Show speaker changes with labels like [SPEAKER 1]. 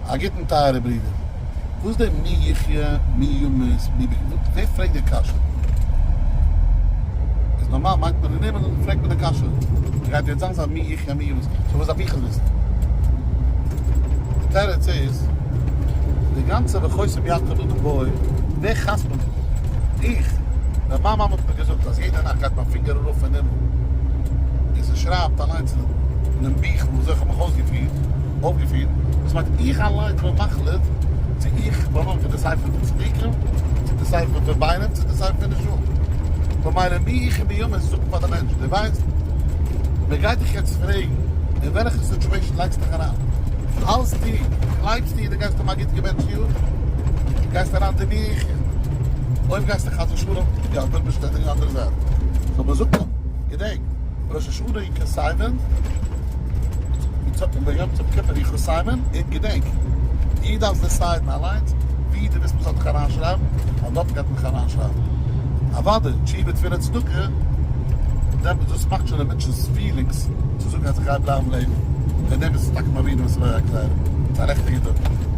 [SPEAKER 1] א גוטן טייערע ברודער. וואס דער מי יחיה מי ימות מי ב ווער פרעגט די קשיא? איז נארמאל מיינט מען אין הימל פרעגט מען די קשיא. מען גייט יעצט זיין זיין מי יחיה מי ימות so וואס דארף איך עס וויסן? די תירוץ איז די גאנצע וחותם יד כל אדם בו ווער חתמ'נט דאס? איך? ווען מיין מאמע האט מיר געזאגט אז יעדע נאכט גייט מיין פינגער ארויף אין הימל און ס'שרייבט אליינס אינעם ביכל וויאזוי איך האב מיך אויסגעפירט אויפגעפירט, דאס מיינט איך אליינס בין מחליט צו איך באלאנג צו די ספר פון צדיקים, צו די ספר פון בינונים, צו די ספר פון רשעים. במילא מי איך מי ימות זאגט פאר די מענטש, דו ווייסט, מען גייט דיך יעצט פרעגן אין וועלכע situation לייגסט דיך אריין, האלסטו, גלייבסטו דו גייסט האבן א גוט געבענטשט יאר, גייסט אריין די מי איך, אויב גייסטו חס ושלום, יא, וויל באשטעטיגן די אנדערע זייט. so מען זאגט אים, געדענק, ראש השנה יכתבון, און ביום כיפור יכתבון, און געדענק, דו דארפסט decide ן אליינס ווי דו ווילסט מ'זאל דיך אריינשרייבן, ווייל דארט גייט מען דיך אריינשרייבן. אוודאי, תשובה תפילה צדקה, דאס מאכט שוין די מענטש'נס feelings צו זאגן אז איך גיי בלייבן לעבן, וועגן דעם איז עס טאקע מורידין את רוע הגזירה. ס'איז א ריכטיגע דבר.